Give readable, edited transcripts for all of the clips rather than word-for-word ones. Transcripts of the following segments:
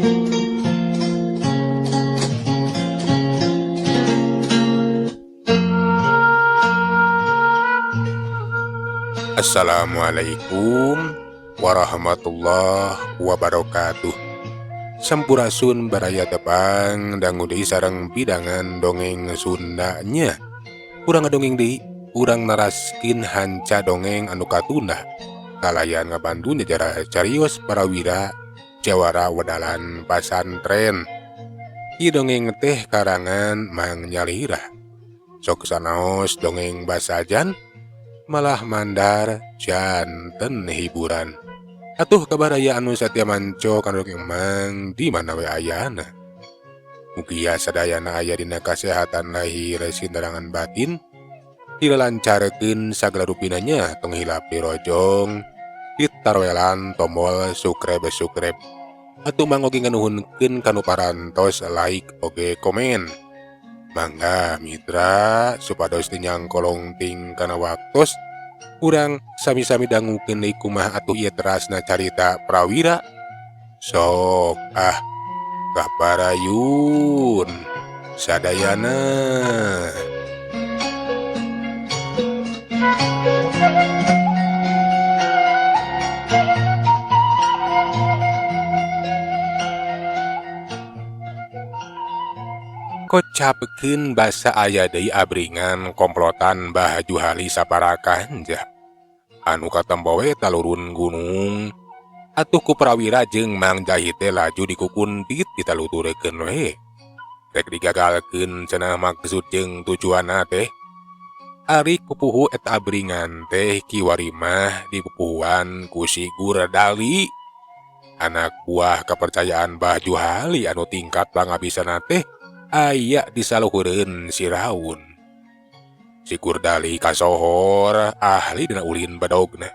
Assalamualaikum warahmatullahi wabarakatuh. Sampurasun baraya tepang dangu deui sareng pidangan dongeng Sundanya. Urang ngadongeng deui, urang naraskeun hanca dongeng anu katunda. Kalayan ngabantu nyejarah carios parawira jawara wedalan pasantren. Ieu dongeng teh karangan Mang Nyalira. Sok sanaos dongeng basajan malah mandar janten hiburan. Atuh kabaraya anu satia manco kana dongeng Mang di mana we ayana. Mugia sadayana aya dina kasehatan lahir sindarangan batin, dilancarkeun sagala rupina nya, tong hilap dirojong, ditaroelan tombol subscribe subscribe. Atuh Mang oge nganuhunkeun kanu parantos like oge komen. Mangga mitra supados teu nyangkolong ting kana waktos, urang sami-sami dangukeun deui kumaha atuh ieu terasna carita Prawira. Sok ah kaparayun sadayana. Kocapkeun basa aya deui abringan komplotan Bah Juhali saparakanjah. Anu katempo we talurun gunung. Atuh ku Prawira jeung Mang Jahit teh laju dikukuntit ditaluturekeun we. Rek digagalkeun cenah maksud jeung tujuanna teh. Ari kupuhu eta abringan teh kiwari mah dipupuhuan ku si Gurdali. Anak buah kepercayaan Bah Juhali anu tingkat pangabisana teh aya di saluhureun si Raun. Si Gurdali kasohor ahli dina ulin badogna.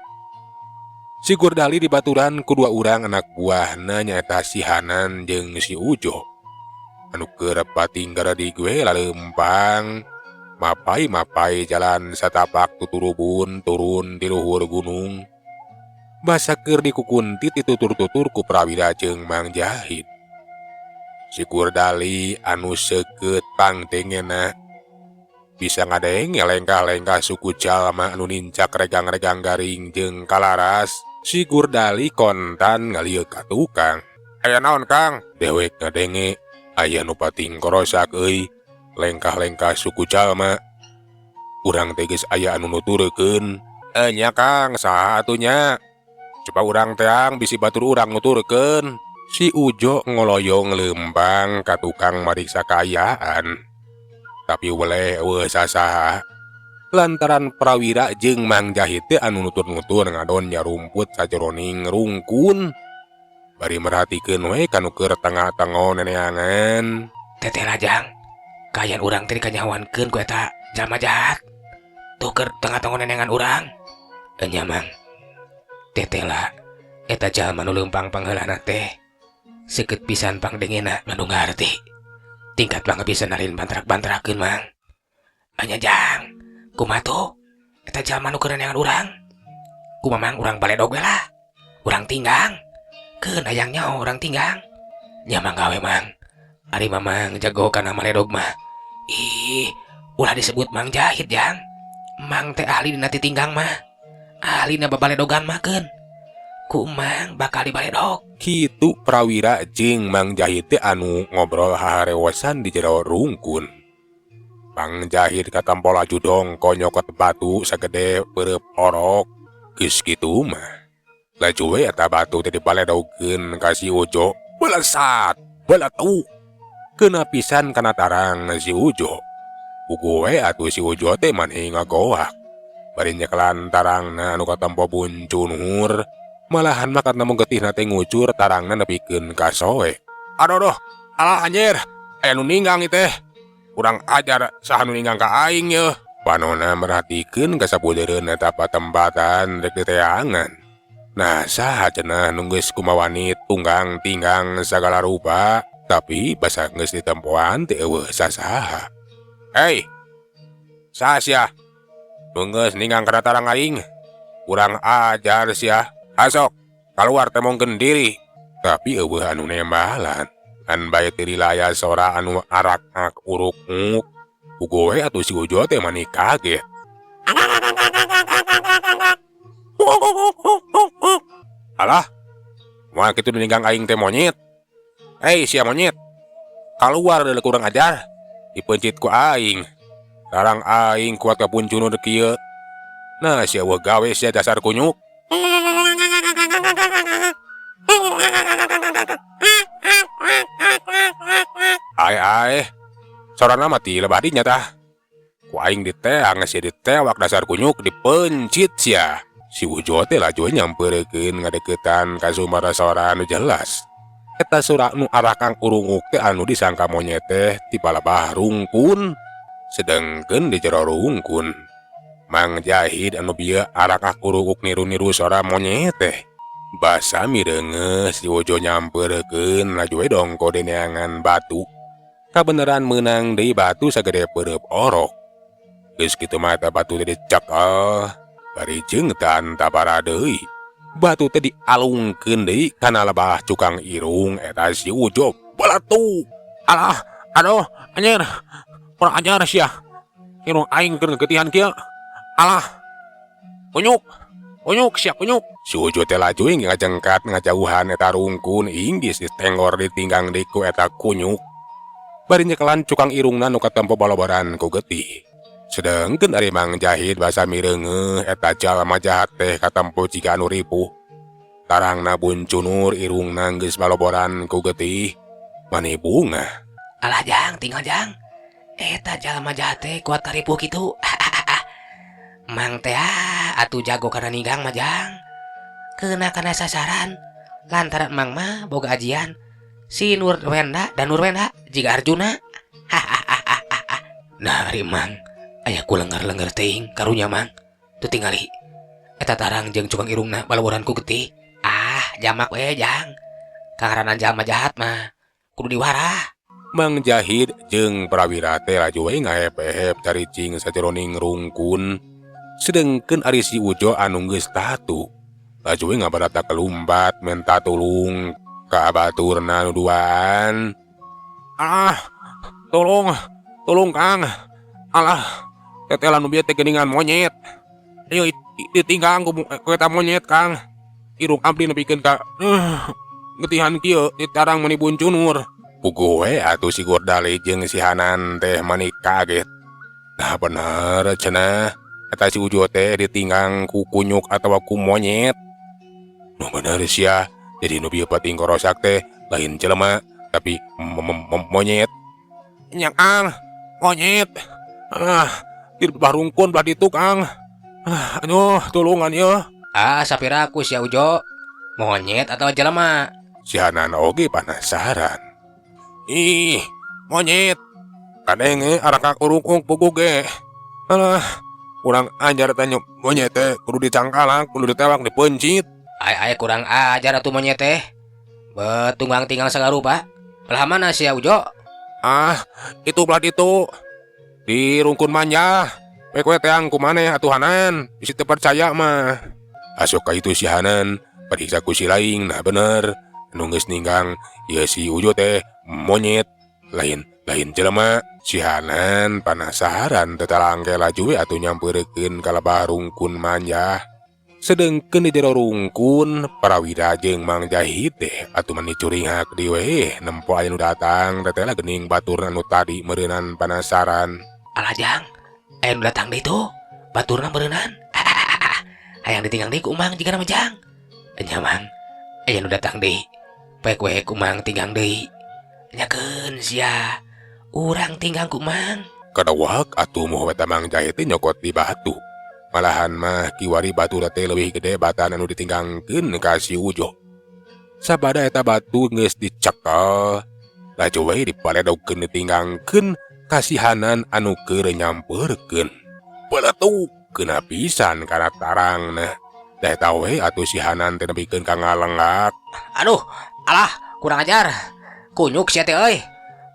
Si Gurdali dibaturan ku dua urang anak buahna nyaeta si Hanan jeung si Ujo. Anu keur pating garadi gue lalempang, mapai-mapai jalan satapak tuturubun turun di luhur gunung. Basa keur dikukuntit ditutur-tutur ku Prawira jeung Mang Jahit. Si Gurdali anu seukeut pangdengena bisa ngadenge lengkah-lengkah suku jalma anu nincak regang-regang garing jeung kalaras. Si Gurdali kontan ngalieuk ka tukang. Aya naon Kang? Dewek ngadenge aya nu pating korosak euy, lengkah-lengkah suku jalma. Urang teh geus aya anu nuturkeun. Nya Kang, saha atuh nya? Coba urang teang bisi batur urang nuturkeun. Si Ujo ngoloyong lempang ka tukang mariksa kaayaan. Tapi weleh eueuh sasaha. Lantaran Prawira jeung Mang Jahit teh anu nutur-nutur ngadon nyarumput sajeroning rungkun. Bari merhatikeun we kanu keur tengah-tengah neneangan. Teteh lajang, kaayaan urang teh dikanyahoankeun ku eta jalma jahat. Tuh keur tengah-tengah neneangan urang. Enya Mang. Teteh lah, eta jalma nu leumpang pangheulana teh. Seukeut pisan pangdengena ngandung ngarti. Tingkat banget bisa nalin bantrak-bantrakeun Mang. Anya jang, kumaha tuh? Eta jalma nu keur neneangan urang. Kumaha Mang urang baledog we lah. Urang tinggang. Keun hayang nyaho urang tinggang. Nya Mang gawe Mang. Ari Mamang jago kana maledog mah. Ih, ulah disebut Mang Jahit jang. Mang teh ahli dina titinggang mah. Ahli na babaledogan mah keun. Ku Mang bakal dibaledog. Kitu Prawira jeung Mang Jahit teh anu ngobrol haharewosan di jero rungkun. Mang Jahit katempo laju dongko nyokot batu sagede peureub orok. Geus kitu mah. Laju we eta batu teh dibaledogkeun ka si Ujo. Belesat, beletuk. Kena pisan kana tarang si Ujo. Puguh we atuh si Ujo teh maneh ngagoak. Bari nyekelan tarangna anu katempo buncunur. Malahan mah karena mung getihna teh ngucur tarangna nepikeun ka soe. Aduh doh, alah anjir, aya nu ninggang ieu teh. Kurang ajar saha nu ninggang ka aing yeuh. Panona merhatikeun ka sabudeureun eta patempatan rek diteangan. Nah saha cenah nu geus kumawani tunggang tinggang sagala rupa, tapi basa geus ditempoan teh eueuh sasaha. Hei, saha sia? Nu geus ninggang kana tarang aing? Kurang ajar sia. Asok, keluar temongkeun diri. Tapi euweuh anu nembalan. Ngan bae teu dilaya sora anu arak-ak uruk-uk. Puguh we atuh si Ujo teh mani kaget. Alah, moal kitu ninggang aing teh monyet. Hei sia monyet, kaluar deuleu kurang ajar, dipeuncit ku aing. Larang aing kuat kapuncunur kieu. Nah sia euweuh gawe sia dasar kunyuk. Ae ae, sorana mah ti lebah dinya tah. Ku aing diteang sia ditewak dasar kunyuk dipeuncit sia. Si Ujo teh laju nyampeurekeun ngadeukeutan ka sumber sora anu jelas. Eta sora nu arakang urunguk teh anu disangka monyet teh ti palebah rungkun. Sedengkeun di jero rungkun. Mang Jahid anu bieu arakak urunguk niru-niru sora monyet teh. Basa mireungeuh si Ujo nyampeurekeun laju we dongko dineangan batu. Kabeneran meunang deui batu sagede peureub orok. Geus kitu mah eta batu teh dicekel. Bari jeung tan tabara deui. Batu teh dialungkeun deui kana lebah cukang irung eta si Ujo beletuk. Alah, aduh, anjir. Kurang ajar sia. Irung aing keur ngegetihan kieu. Alah. Kunyuk. Kunyuk sia kunyuk. Si Ujo teh laju ngajengkat ngajauhan eta rungkun inggis ditenggor ditinggang deui ku eta kunyuk. Bari nyekelan cukang irungna nu katempo baloboran ku getih. Sedengkeun ari Mang Jahid basa mireungeuh eta jalma jahat teh katempo jiga anu ripuh. Tarangna buncunur irungna geus baloboran ku getih. Mani bungah. Alah jang, tinggal jang. Eta jalma jahat teh kuat karipuh kitu. Mang teh atuh jago kana ninggang mah jang. Keuna kana sasaran. Lantaran Mang mah boga ajian si Nur Wenda dan Nur Wenda jiga Arjuna. Nah ari Mang aya ku lengar-lengar teuing karunya Mang. Teu tingali. Eta tarang jeung cukang irungna balaboran ku getih. Ah, jamak we jang. Kangaranan jalma jahat mah kudu diwarah. Mang Jahid jeung Prawira teh laju we ngahep-ehep caricing sajeroning rungkun. Sedengkeun ari si Ujo anu geus tatu. Laju we ngabarata kelumpat menta tulung ka abaturna nu duaan. Ah, tolong, tolong Kang. Alah, tetelan nu bieu teh geuningan monyet. Ayo ditinggang ku eta monyet Kang. Irung abdi nepikeun ka getihan kieu ditarang meni buncunur. Puguh we atuh si Gordali jeung si Hanan teh mani kaget. Nah bener cenah eta si Ujo teh ditinggang ku kunyuk atawa ku monyet. Nu bener sia, jadi nu bieu pating korosak teh lain jelema tapi monyet. Nya Kang, monyet. Ah, di belah rungkun belah ditu Kang. Ah, aduh, tulungan yeuh. Ah, sapira ku sia Ujo. Monyet atau jelema? Si Hanan oge penasaran. Ih, monyet. Kadenge arakak urungkung puguh ge. Alah, kurang ajar teh monyet teh kudu dicangkalak, kudu ditewak, dipeuncit. Ai ai kurang ajar atuh monyet teh. Betunggang tinggal sagarupa. Belah mana sia Ujo? Ah, itu belah ditu. Di rungkun manja. Pek we teang ku maneh atuh Hanan, bisi teu percaya mah. Asok ka itu si Hanan, periksa ku si laing, nah bener. Nu geus ninggang ieu si Ujo teh monyet, lain lain jelema. Si Hanan panasaran tetalangke laju we atuh nyampeurekeun ka lebah rungkun manja. Sedengkeun di jero rungkun, Prawira jeung Mang Jahid teh atuh mani curinghak deui we nempo aya nu datang teteh geuning baturna nu tadi meureunan panasaran. Alah jang, aya nu datang deui tuh, baturna meureunan. Hayang ditinggang deui ku Mang jigana mah jang. Nya Mang, aya nu datang deui. Pek we ku Mang tinggang deui. Nyakeun sia, urang tinggang ku Mang. Kadawak atuh moho eta Mang Jahid teh nyokot di batu. Malahan mah kiwari batu teh leuwih gede batan anu ditinggangkeun ka si Ujo. Sabada eta batu geus dicekel, laju we dipaledogkeun ditinggangkeun ka si Hanan anu keur nyampeurkeun. Beletuk keuna pisan kana tarangna. Da eta we atuh si Hanan teh nepikeun ka ngalenggak. Aduh, alah, kurang ajar. Kunyuk sia teh euy.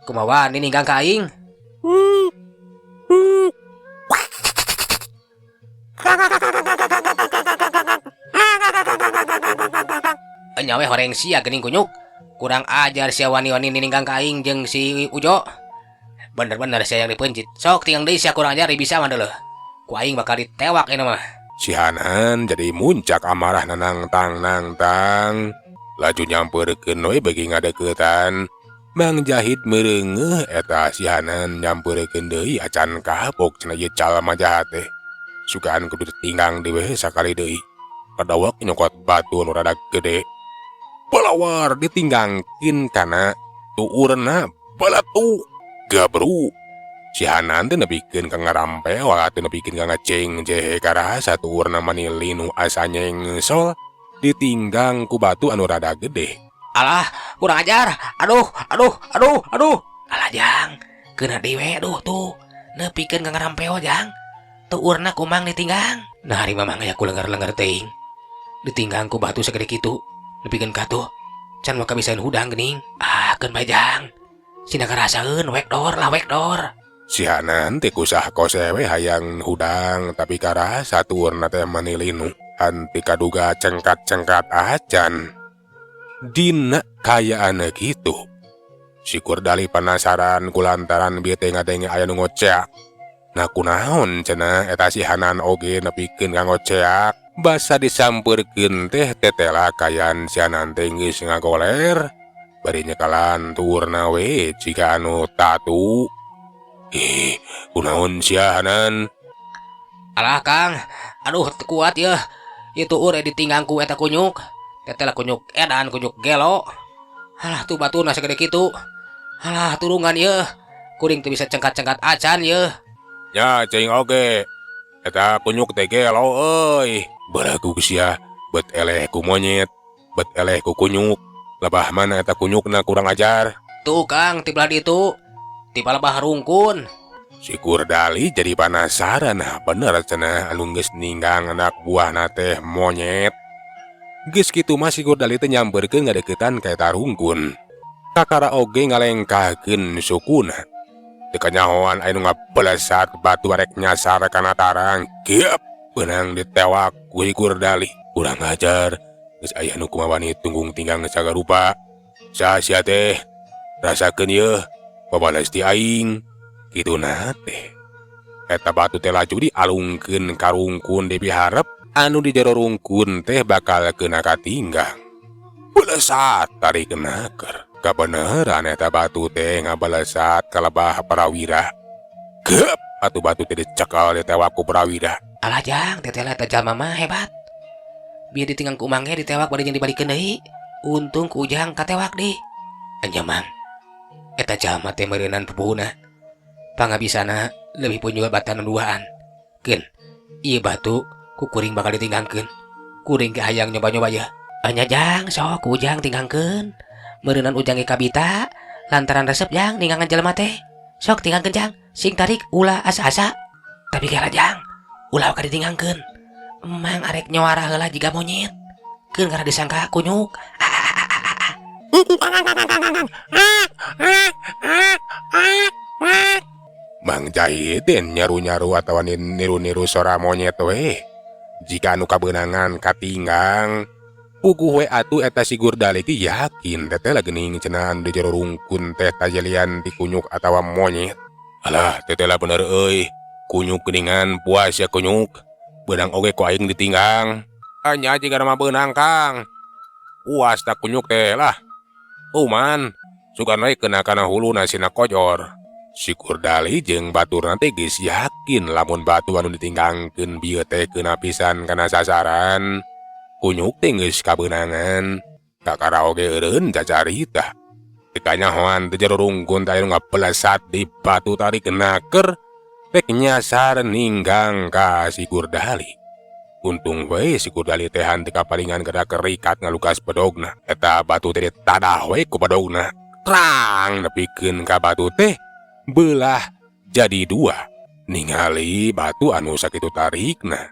Kumaha wani ninggang ka aing? Karunya we horeng sia geuning kunyuk. Kurang ajar sia wani-wani ninggang ka aing jeung si Ujo. Bener-bener sia yang dipencit. Sok tinggang deui sia kurang ajar bisa mah deuleuh. Ku aing bakal ditewak ini mah. Si Hanan jadi muncak amarah nangtang nangtang. Laju nyamperkeun we beuki ngadeukeutan. Mang Jahid mereungeuh eta si Hanan nyamperkeun deui acan kapok cenah ieu jalma jahat teh. Sugan kudu ditinggang deui we sakali deui. Kadawak nyokot batu nu rada gede. Balawar ditinggangkeun kana tuurna balatuk gabru. Si Hanan teh nepikeun ka ngarampeol atuh nepikeun ka ngaceng-jehe karasa tuurna mani linu asa nyengsol ditinggang ku batu anu rada gede. Alah, kurang ajar. Aduh, aduh, aduh, aduh. Alah jang, kena deui we aduh tuh. Nepikeun ka ngarampeo jang. Tuurna kumang ditinggang. Nah hari mamang aya ku lengar-lengar teuing. Ditinggang ku batu sagede kitu. Nepikeun ka tuh. Can maka bisaeun hudang geuning. Ah, keun bae jang. Sina karasaeun wek dor lah wek dor. Si Hanan teh kusah kose we hayang hudang tapi karasa tuurna teh mani linu. Hanti kaduga cengkat-cengkat acan. Dina kayaan kitu. Si Kurdali penasaran kulantaran bieu teh ngadenge aya nu ngoceak. Nah kunaon cenah eta si Hanan oge nepikeun ka ngoceak. Basa disampeurkeun teh tetela kayan si Hanan teh geus ngagoler. Bari nyekalan tuurna we jiga anu tatu. Ih, kunaon sia Hanan? Alah Kang, aduh teu kuat yeuh. Ieu tuur ditinggang ku eta kunyuk. Tetela kunyuk edan kunyuk gelo. Alah tuh batuna sagede kitu. Alah turungan yeuh. Kuring teu bisa cengkat-cengkat acan yeuh. Ya cing oge. Eta kunyuk teh gelo euy. Baragu sia bet eleh ku monyet, bet eleh ku kunyuk. Lebah mana eta kunyukna kurang ajar. Tuh Kang, ti belah ditu. Ti palebah rungkun. Si Kurdali jadi penasaran, nah bener cenah anu geus ninggang anak buahna teh monyet. Geus kitu mah si Kurdali teh nyamperkeun ngadeukeutan ka eta rungkun. Kakara oge ngalengkahkeun sukuna. Teu kanyahoan aya nu ngabalesat batu arek nyasar kana tarang. Giap beunang ditewak ku si Kurdali. Kurang ajar, geus aya nu kumaha wani tunggung tinggang sagarupa. Saha sia teh? Rasakeun yeuh, babales ti aing. Kituna teh. Eta batu teh laju dialungkeun ka rungkun dipiharep anu di jero rungkun teh bakal kena katinggang. Belesat tarik naker. Kabeneran eta batu teh ngabalesat ka lebah Prawira. Gep atuh batu teh dicekal ditewak ku Prawira. Alah jang, tetela eta jalma mah hebat. Biar ditinggang ku umang ge ditewak bari jeung dibalikeun deui. Untung ku Ujang katewak deui. Enya mang. Eta jalma teh meureunan pupuhuna. Pangabisana leuwih punjul batan duaan. Keun, ieu batu ku kuring bakal ditinggangkeun. Kuring ge hayang nyoba-nyoba yeuh. Enya jang, sok ku Ujang tinggangkeun. Meureunan Ujang ge kabita lantaran resep jang ninggangan jelema teh. Sok tinggangkeun jang, sing tarik ulah asa-asa. Tapi kela jang, ulah ka ditinggangkeun. Emang arek nyoara heula jiga monyet. Keun karena disangka kunyuk. Mang Jahidin nyaru-nyaru atawa niru-niru sora monyet we. Jika anu kabeunangan katinggang, puguh we atuh eta si Gurdali teh yakin teteh geuning cenah di jero rungkun teh tajelian ti kunyuk atawa monyet. Alah teteh bener euy, kunyuk geuningan puas ya kunyuk. Beunang oge ku aing ditinggang. Anya jiga mah beunang Kang. Puas tak kunyuk teh lah. Uman, sugan we kena kana huluna sina kojor. Si Kurdali jeung baturna teh geus yakin lamun batu anu ditinggangkeun bieu teh keuna pisan kana sasaran. Kunyuk teh geus kabeunangan. Kakara oge eureun cacarita. Teu kanyahoan teh jero rungkun teh anu ngabelesat di batu tarik naker rek nyasar ninggang ka si Kurdali. Untung we si Kurdali teh henteu kapalingan kada kerikat ngalukas bedogna. Eta batu teh ditadah we ku bedogna. Trang nepikeun ka batu teh belah jadi dua. Ningali batu anu sakitu tarikna.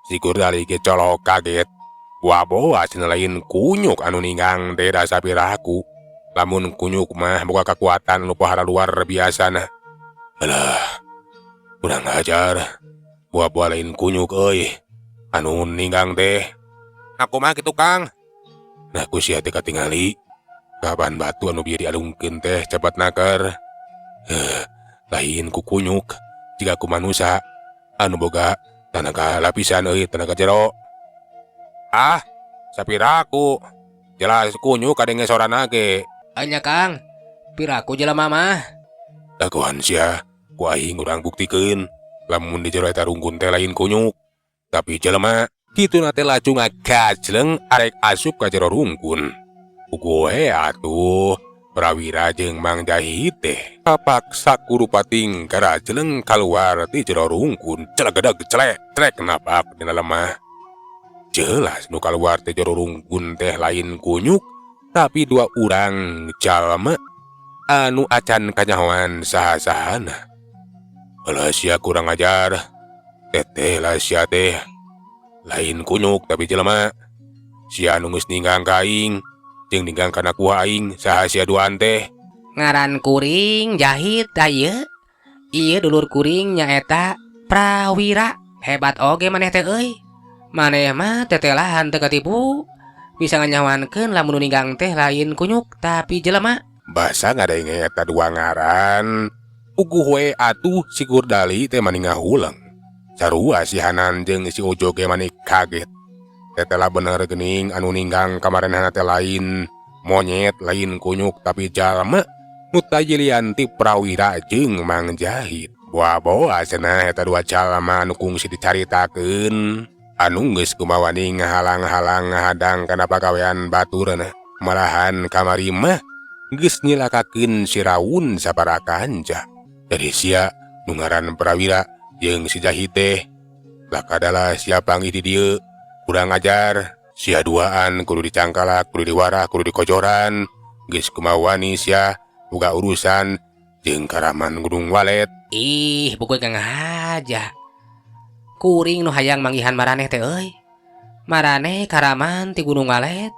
Si Kurdali ge colok kaget. Waboa cenah lain kunyuk anu ninggang teh da sapiraku. Lamun kunyuk mah boga kakuatan nu pohara luar biasana. Alah, kurang ajar. Buah-buah lain kunyuk euy. Anu ninggang teh. Aku mah kitu Kang. Nah ku sia teh katingali. Kapan batu anu bieu dialungkeun teh cabat naker. Heh, lain ku kunyuk jiga ku manusa anu boga tanaga lapisan euy tanaga jero. Ah, sapiraku. Jelas kunyuk kadenge sorana ge. Anya Kang, piraku jelema mah. Dagoan sia, ku aing urang buktikeun lamun di jero eta rungkun teh lain kunyuk, tapi jelema. Kituna teh laju ngagajleng arek asup ka jero rungkun. Puguh atuh Prawira jeung Mang Jahid teh kapaksa ku rupa tingkah garajleng kaluar ti jero rungkun celegedeg celek trek napak dina lemah. Jelas nu kaluar ti jero rungkun teh lain kunyuk, tapi dua urang jalma anu acan kanyahoan saha-sahana. Alah sia kurang ajar. Teteh lah sia teh. Lain kunyuk tapi jelema. Sia anu geus ninggang ka aing jeung ninggang kana kuah aing saha sia duaan teh. Ngaran kuring Jahit da ieu. Ieu dulur kuring nyaeta Prawira. Hebat oge maneh teh euy. Maneh mah tetelahan teu katipu. Bisa nganyawankeun lamun nu ninggang teh lain kunyuk tapi jelema. Basa ngadenge eta dua ngaran. Puguh we atuh si Gurdali teh mani ngahuleng. Sarua si Hanan jeung si Ojo ge mani kaget. Tetela bener geuning anu ninggang kamarenehna teh lain monyet, lain kunyuk tapi jalma nu tajilian ti Prawira jeung Mang Jahit. Boa-boa cenah eta dua jalma anu kungsi dicaritakeun. Anu geus kumawani ngahalang-halang ngahadang kana pagawean baturna. Malahan kamari mah geus nyilakakeun si Raun sapara kanca. Jadi sia nu ngaran Prawira jeung si Jahit teh. Lakadalah sia panggih di dieu. Kurang ajar. Sia duaan kudu dicangkalak, kudu diwarah, kudu dikojoran. Geus kumawani sia boga urusan jeung karaman Gunung Walet. Ih, buku kang aja. Kuring nu hayang manggihan maraneh teh euy. Maraneh karaman ti Gunung Walet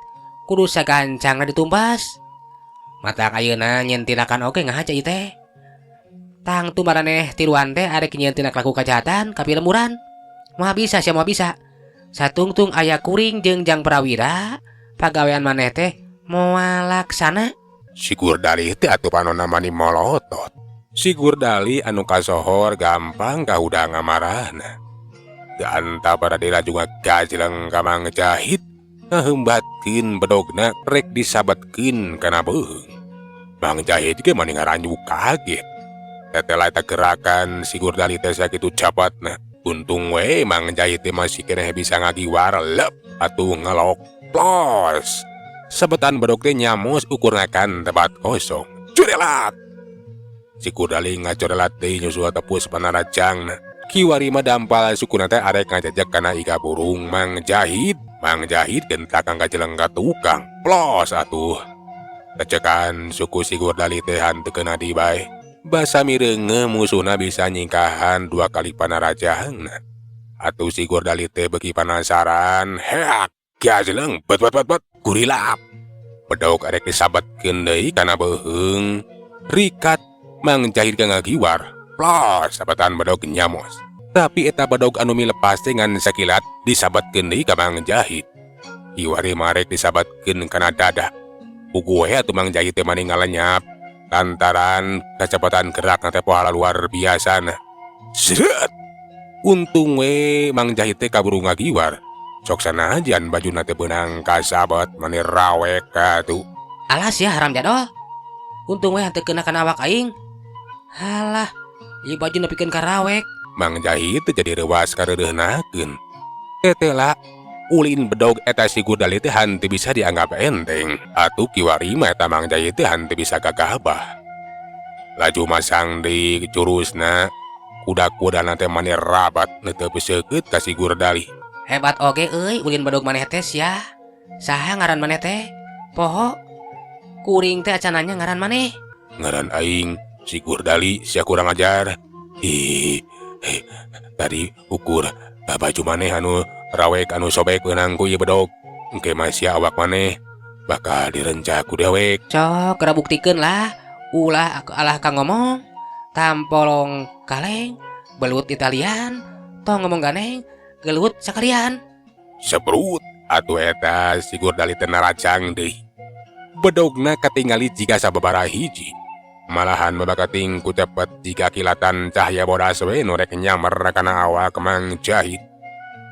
kudu sagancangna ditumpas. Matak ayeuna nyieun tindakan oge ngahaja ieu teh. Tangtu maraneh tiruan teh arek nyieun tindak laku kajahatan ka pilemburan. Moal bisa sia moal bisa. Satungtung aya kuring jeung Jang Prawira, pagawean maneh teh moal laksana. Si Gurdali teh atuh panonna mani molotot. Si Gurdali anu kasohor gampang kahudang amarahna. Teu antap barade laju ngagajleng ka Mang Jahit ngahembatkeun bedogna rek disabetkeun kana beuheung. Mang Jahit ge mani ngaranyu kaget. Tetela eta gerakan si Gurdali teh sakitu capatna. Untung we Mang Jahit teh masih keneh bisa ngagiwar lep atuh ngelok plos. Sabetan bedog teh nyamos ukur ngakan tempat kosong. Curelat! Si Gurdali ngacorelat deui nyusul tepus panarajangna. Kiwari mah dampal sukuna teh arek ngajajeg kana iga burung Mang Jahit. Mang Jahit gentak ngagajeleng ka tukang. Plos atuh. Tecekan suku si Gurdali teh henteu keuna di bae. Basa mireungeuh musuhna bisa nyingkahan dua kali panarajangna. Atuh si Gurdali teh beuki panasaran. Heak! Gajeleng bet bet bet bet gurilap. Bedog arek disabetkeun deui kana beuheung. Rikat Mang Jahit ge ngagiwar. Plos sabetan bedog nyamos. Tapi eta bedog anu milepas teh ngan sakilat disabetkeun deui ka Mang Jahit. Kiwari marek disabetkeun kana dada. Puguh we atuh Mang Jahit teh mani ngalenyap. Lantaran kecepatan gerakna teh pohala luar biasana. Seret! Untung we Mang Jahit teh kaburu ngagiwar. Sok sanajan bajuna teh beunang kasabet mani rawek atuh. Alas ya haram jadol. Untung we henteu kena kana awak aing. Halah, ieu baju nepikeun ka rawek. Mang Jahit teh jadi reuwas kareureuhnakeun. Tetela ulin bedog eta si Gurdali teh henteu bisa dianggap enteng. Atuh kiwari mah eta Mang Jahit teh henteu bisa gagabah. Laju masang deui jurusna. Kuda-kudana teh mani rabat neuteup seukeut ka si Gurdali. Hebat oge euy ulin bedog maneh teh sia. Saha ngaran maneh teh? Poho. Kuring teh acan nanya ngaran maneh. Ngaran aing si Gurdali sia kurang ajar. Ih, tadi ukur baju maneh anu rawek anu sobek beunang ku ieu bedog. Engke mah sia awak maneh bakal direncah ku dewek. Cok, geura buktikeun lah. Ulah aku alah ka ngomong. Tampolong kaleng, belut Italian, tong ngomong ganeng, gelut sakalian. Sebrut. Atuh eta si Gurdali teh narajang deui. Bedogna katingali jiga sababaraha hiji. Malahan babakating ku cepet jiga kilatan cahaya bodas we nu rek nyamber kana awak Mang Jahid.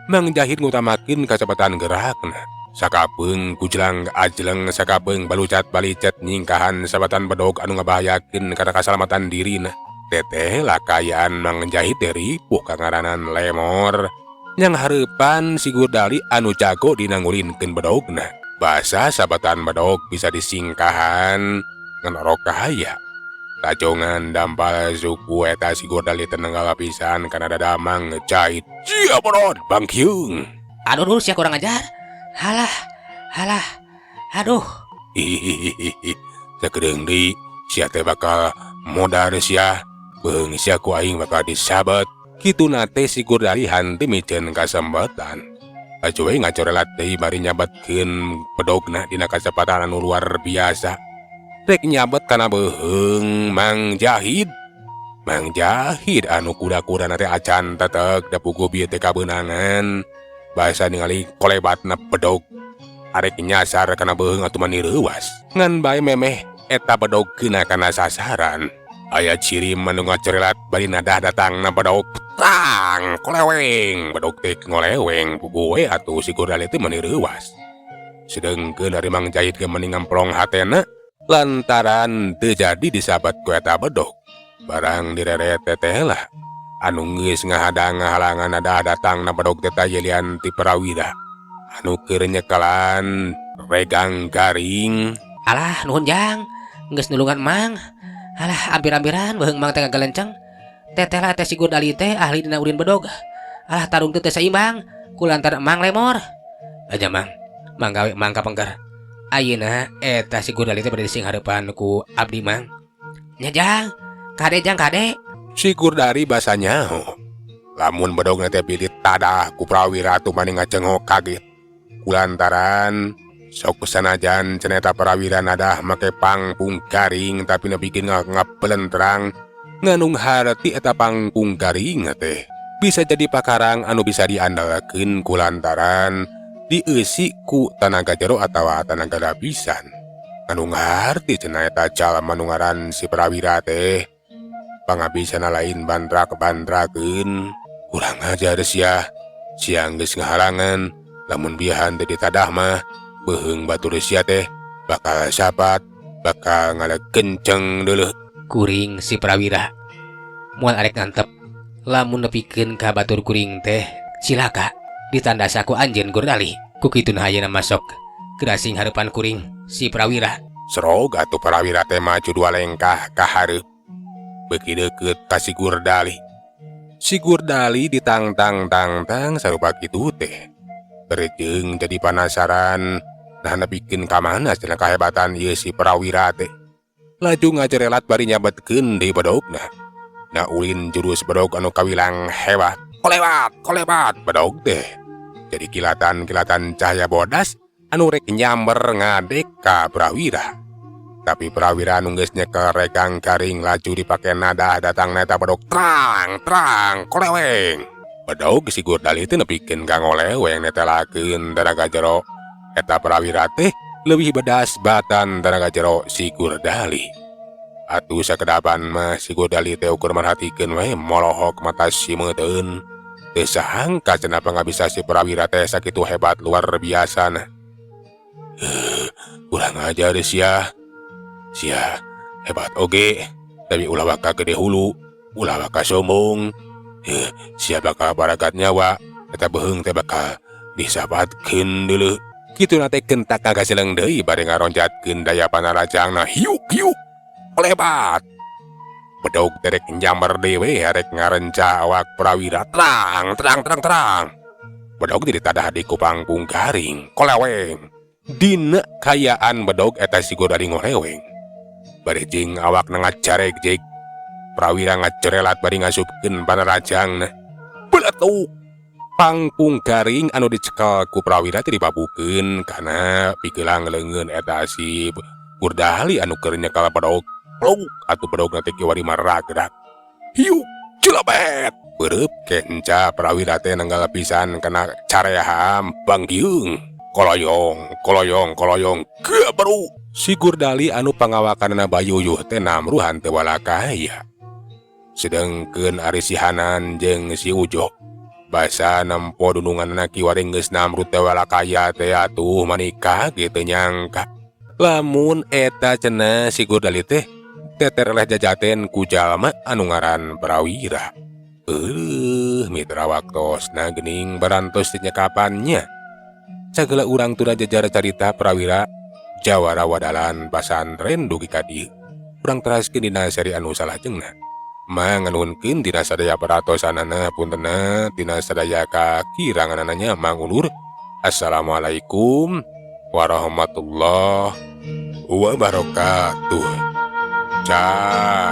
Mang Jahid ngutamakeun kacepetan gerakna. Sakapeung kujlang ajleng, sakapeung balucat balicet nyingkahan sabatan bedog anu ngabahayakeun kana kasalamatan dirina. Teteh lah kaayaan Mang Jahid teh ripuh kangaranan lemor. Yang hareupan si Gurdali anu jago dina ngulinkeun bedogna. Basa sabatan bedog bisa disingkahan ngan orok kahaya. Tajongan dampal suku eta si Gurdali teh nenggal pisan kana dada Mang Jahid. Sia bolot bangkiung. Aduh, duh, sia kurang ajar. Halah, halah, aduh. Hihihihi. Sakedeung deui sia teh bakal modar sia. Beung sia ku aing bakal disabet. Kituna teh si Gurdali henteu miceun kasempetan. Laju we ngacorelat deui bari nyabetkeun bedogna dina kacepatan anu luar biasa. Rek nyabet kana beuheung Mang Jahid. Mang Jahid anu kuda-kudana teh acan tetek da puguh bieu teh kabeunangan. Basa ningali kolebatna bedog. Arek nyasar kana beuheung atuh mani reuwas. Ngan bae memeh eta bedog keuna kana sasaran. Aya cirim anu ngacorelat bari nadah datangna bedog. Tang, koleweng, bedog teh ngoleweng puguh we atuh si Gurdali teh mani reuwas. Sedengkeun ari Mang Jahid ge meni ngamplong hatena lantaran teu jadi disabat ku eta bedog. Barang direret teteh lah anu geus ngahadang ngahalangan nadah datangna bedog teh tayelian ti Prawira anu keur nyekelan regang garing. Alah, nuhun Jang, geus nulungan Mang. Alah, ampir-ampiran beuheung Mang teh ngagelenceng. Teteh lah teh si Gurdali teh ahli dina ulin bedog. Alah, tarung teh teu saimbang kulantaran Mang lemor. Aja Mang, Mang gawe Mang kapengker. Ayeuna eta si Gurdali teh bade disinghareupan ku abdi Mang. Nya Jang, kade Jang kade. Si Gurdali basa nyaho. Lamun bedogna teh bilih tadah ku Prawira atuh mani ngacengok kaget. Kulantaran sok sanajan cenah eta Prawira nadah make pangpung garing tapi nepikeun ngabelentrang nganung harti eta pangpung garing teh bisa jadi pakarang anu bisa diandalkeun kulantaran dieusi ku tanaga jero atawa tanaga lapisan. Anu ngarti cenah eta jalma nu ngaran si Prawira teh pangabisana lain bantrak-bantrakeun. Kurang ajar sia, sia geus ngahalangan lamun biahan teh ditadah mah beuheung batur sia teh bakal sapat, bakal ngalekenceng deuleuh. Kuring si Prawira moal arek ngantep lamun nepikeun ka batur kuring teh cilaka ditandasa ku anjeun Gurdali. Ku kituna ayeuna masuk gerasing hareupan kuring si Prawira. Serog atuh Prawira teh maju dua lengkah ka hareup. Beuki deukeut ka si Gurdali. Si Gurdali ditangtang-tangtang sarupa kitu teh. Berejeng jadi panasaran nah nepikeun ka mana cenah kahebatan ieu si Prawira teh. Laju ngajerelat bari nyabetkeun deui bedogna. Na ulin jurus bedog anu kawilang hebat. Kolebat, kolebat bedog teh. Jadi kilatan-kilatan cahaya bodas anu rek nyamber ngadek ka Prawira. Tapi Prawira anu geus nyekel regang garing laju dipake nadah datang eta bedog trang trang koleweng. Bedog si Gurdali teh nepikeun ka ngoleweng netelakeun tenaga jero. Eta Prawira teh leuwih bedas batan tenaga jero si Gurdali. Atuh sakedapan mah si Gurdali teh ukur merhatikeun we molohok mata simeuteun. Teu sangka cenah pangabisa si Prawira teh sakitu hebat luar biasa nah. Kurang ajar sia. Sia hebat oge, tapi ulah waka gede hulu, ulah waka sombong. Sia bakal baragat nyawa, eta beuheung teh bakal disapatkeun deuleuh. Kituna teh kentak kagaseleng deui bari ngaronjatkeun daya panarajangna hiuk hiuk. Lebat. Bedog teh rek nyamber deui we rek ngarencah awak Prawira trang trang trang trang. Bedog teh ditadah di ku pangpung garing, koleweng. Dina kayaan bedog eta si Gurdali ngoleweng. Bari jeung awakna ngacarek jek. Prawira ngacerelat bari ngasupkeun panarajangna. Beletuk. Pangpung garing anu dicekel ku Prawira teh dipabukeun kana pikelang leungeun eta si Gurdali anu keur nyekel bedog. Pluk atuh bedogna teh kiwari maragerak. Hiuk celebet. Beureub kenca Prawira teh nenggal pisan kana careaham bangkiung. Koloyong, koloyong, koloyong, baru si Gurdali anu pangawakanana bayuyuh teh namruhan teu walakaya. Sedengkeun ari si Hanan jeung si Ujo basa nempo dununganna kiwari geus namrut teu walakaya teh atuh manika gitu nyangka. Lamun eta cenah si Gurdali teh teterleh jajaten ku jalma anu ngaran Prawira. Mitra waktosna geuning barantos teh kapannya. Sagala urang tuna jajar carita Prawira Jawara Wadalan Pasantren dugi ka dieu. Urang teraskeun dina seri anu salajengna. Manganuhunkeun dina sadaya peratosanana puntenna dina sadaya kakiranganana nya mangulur. Assalamualaikum warahmatullahi wabarakatuh. Cah.